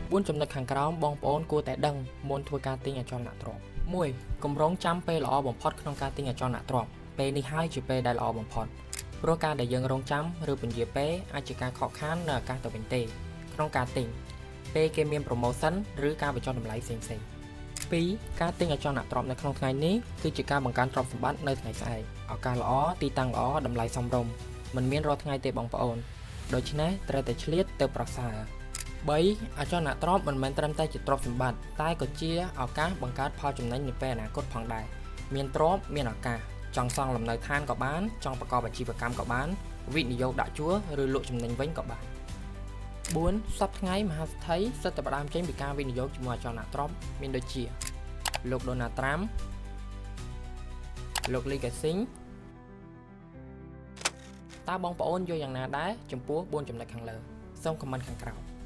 4ចំណុចខាងក្រោមបងប្អូនគួរតែដឹងមុនធ្វើការទិញអចលនទ្រព្យ1កុំរងចាំពេលល្អបំផុតក្នុងការទិញអចលនទ្រព្យពេលនេះហើយជាពេលដែលល្អបំផុតព្រោះការដែលយើងរងចាំឬពន្យាពេលអាចជាការខកខាននៅឱកាសទៅវិញទេក្នុងការទិញពេលគេមាន promotion ឬការបញ្ចុះតម្លៃផ្សេងៗ2ការទិញអចលនទ្រព្យនៅក្នុងថ្ងៃនេះគឺជាការបង្កើនទ្រព្យសម្បត្តិនៅថ្ងៃស្អែកឱកាសល្អទីតាំងល្អតម្លៃសមរម្យមិនមានរាល់ថ្ងៃទេបងប្អូនដូច្នេះត្រូវតែឆ្លៀតទៅប្រសើរ3អចលនទ្រព្យមិនមែនត្រឹមតែជាទ្រព្យសម្បត្តិតែក៏ជាឱកាសបង្កើតផលចំណេញនាពេលអនាគតផងដែរមានទ្រព្យមានឱកាសចង់សង់លំនៅឋានក៏បានចង់ប្រកបអាជីវកម្មក៏បានវិនិយោគដាក់ជួលឬលក់ចំណេញវិញក៏បាន4សប្តាហ៍ថ្ងៃមហាសេដ្ឋីសុទ្ធតែផ្ដើមចេញពីការវិនិយោគជាមួយអចលនទ្រព្យមានដូចជាលោកដូណាល់ត្រាំលោកលីកាស៊ីងតើបងប្អូនយល់យ៉ាងណាដែរចំពោះ4ចំណុចខាងលើសូម comment ខាងក្រោម។